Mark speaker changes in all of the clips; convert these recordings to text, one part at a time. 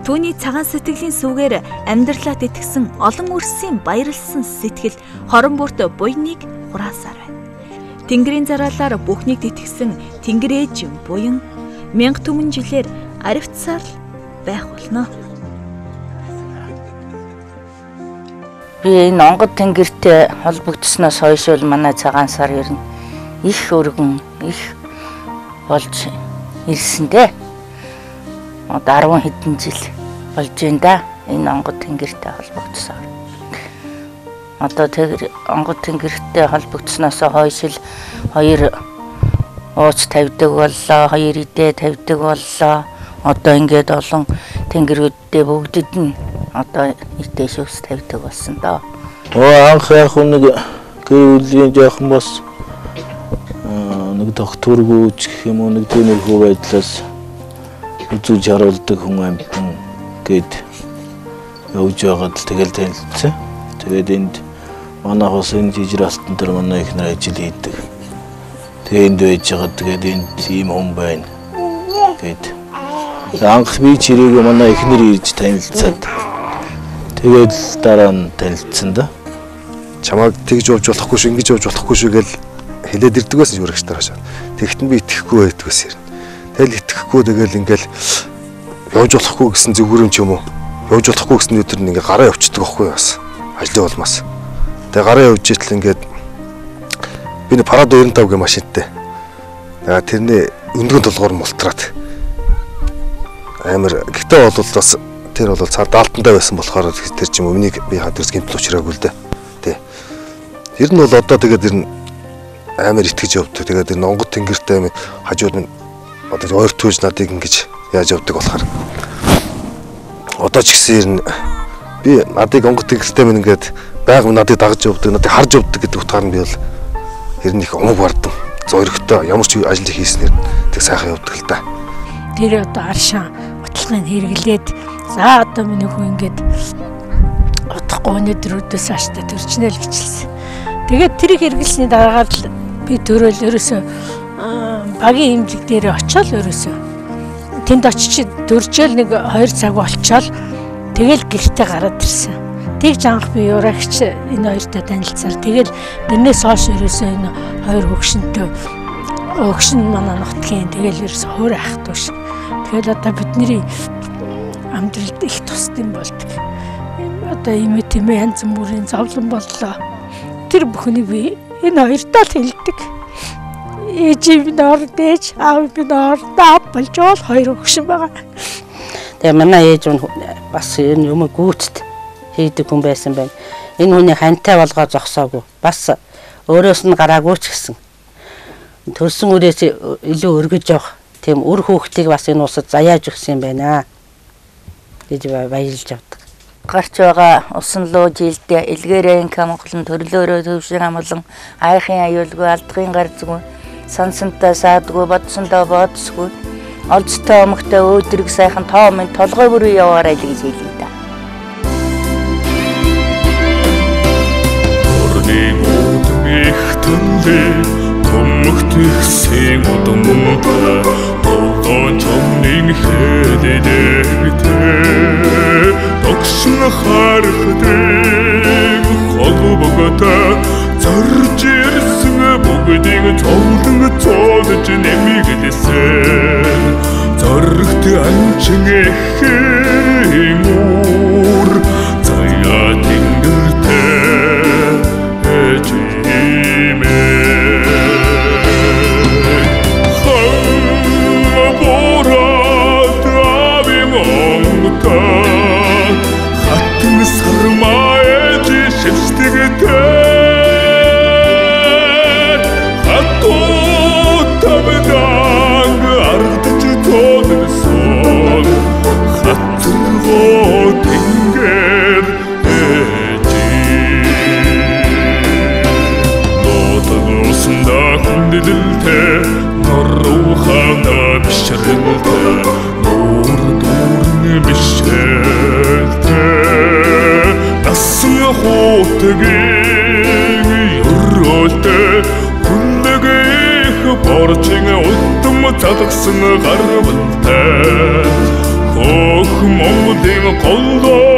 Speaker 1: Түүний цагаан сэтгэлийн сүгээр амьдралаа тэтгэсэн олон үрсийн баярлсан сэтгэл хорон бүрт буйныг хураасаар байна. Тэнгэрийн зараалаар бүхнийг тэтгэсэн Тэнгэр ээж буян 1000 түмэн жилээр аривцсаар л байх болно.
Speaker 2: Би энэ онгод тэнгэртэй холбогдсноос хойш бол манай цагаан сар ер нь их өргөн их болж ирсэн дээ. Одоо 10 хэдэн жил болж байна да. Энэ онгод тэнгэртэй холбогдсон. Одоо тэр онгод тэнгэртэй холбогдсноос хойш л хоёр ууц тавьдаг боллоо, хоёр идэ тавьдаг боллоо. Одоо ингээд олон тэнгэрүүдтэй бүгдэд нь одоо идэ шүүс тавьдаг болсон доо.
Speaker 3: Анх яг нэг гэр бүлийн жоохон бас нэг докторгүй ч гэх юм уу нэг тиймэрхүү байдлаас үзүүж харуулдаг хүн амьтан гээд явж байгаад л тэгэл танилцсан. Тэгээд энд манайх бас энэ жижиг алтан дээр манай эхнэр ажил хийдэг. Тэгээ энд байж байгаа, тэгээд энд ийм хүн байна гээд. Анх би чирээгүй манай эхнэр ирж танилцаад тэгээд дараа нь танилцсан да.
Speaker 4: Чамайг тэгж явж болохгүй шүү, ингэж явж болохгүй шүү гэж хэлээд ирдэг байсан шүрэгч тараашаа. Тэгтэн би итгэхгүй байдаг байсан юм. Тэгэл итгэхгүй тэгэл ингээл явж болохгүй гэсэн зүгүүр юм ч юм уу. Явж болохгүй гэсэн өдөр нь ингээ гараа явчихдаг байхгүй бас. Ажлын улмаас. Тэгээ гараа явж итэл ингээд би нэг Парадо 95 гэх машинтай. Тэгээ тэрний өндгөн толгоор мултраад амар. Гэхдээ бол бас тэр бол цаа даалтандаа байсан болохоор тэр ч юм өмнөнийг би хадэрс гэмтэл учраагүй л дээ. Тэ. Тэр нь бол одоо тэгээд ер нь амар итгэж явдаг. Тэгээд энэ онгод тэнгэртэй хажууд нь одоо ойр түүж надыг ингэж яаж явдаг болохоор одоо ч гэсэн ер нь би надыг онгод тэнгэртэй минь ингээд байг надыг дагаж явдаг, надыг харж явдаг гэдэг утгаар нь би бол ер нь их омог бардам. Зоригтой ямар ч ажил хийснээр тэг сайхан явдаг л да.
Speaker 5: Тэр одоо аршаан баталгааг хэрэглээд за одоо миний хүн ингээд удахгүй өнөөдөр өдөөс ааштай төрчнө л гэжэлсэн. Тэгээд тэрийг хэрэглэсний дараагаар л би төрөөл ерөөсөө багийн эмнэлэг дээр очиод ерөөсөө тэнд очиж төржөөл нэг 2 цаг болчоол тэгэл гэртээ гараад ирсэн. Тэгж анх би урагч энэ хоёртой танилцсаар тэгэл тэрнээс хойш ерөөсөө энэ хоёр хөгшинтэй өгшин манай нутгийн тэгэл ерөөсөө хөр ах туш. Тэгэл одоо бидний амьдралд их тусдсан болдог. Одоо ийм тийм янз бүрийн зовлон боллоо. Тэр бүхнийг би энэ хоёртаа л хэлдэг. Ээж минь орд ээж, аав минь орд аав болж ол хоёр өгшин байгаа.
Speaker 2: Тэгээ манай ээж бас энэ юм гүйцэд хийдэг хүн байсан байна. Энэ хүний хантай болгоо зогсоогүй. Бас өөрөөс нь гараагүй ч гэсэн. Төрсөн үрээс илүү өргөж явах тийм үр хүүхдийг бас энэ улсад заяаж өгсөн юм байна гэж баярлж авдаг. Гарч байгаа усан луу жилдээ элгээрээ инх амгалан төрлөөрөө төвшин амгалан айхын аюулгүй алдгын гарцгүй сансантай саадгүй бодсондоо бодсгүй олзтой омогтой өөдрөг сайхан тоо минь толгой бүрээ яваарай л гэж хэлье да.
Speaker 6: Орны үүдмих түнлээ төмөгтгсөн удамтай толгойн чомнын хэлэлэгтэй тогшин харахдаг холбогтой зорж ирсэн бүгдийг цовлон цоолж нэмиглэсэн зоригт анчин эхийн үр заяа тэнгэртэй чимээ хам бороод авин онготой хатан сармаэж шивсдэгтэй хатуу тавдан ардч тоодсон хатцэргоо тэнгэр ээжи нотон хүндлэлтэй нуруу бишрэлтэй нуур дүүрэн бишрэлтэй насан хуутгийн ёроолтой хүндэг их борчин удам залгсан гарвалтай хөх Монголын Олон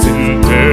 Speaker 6: чадваржин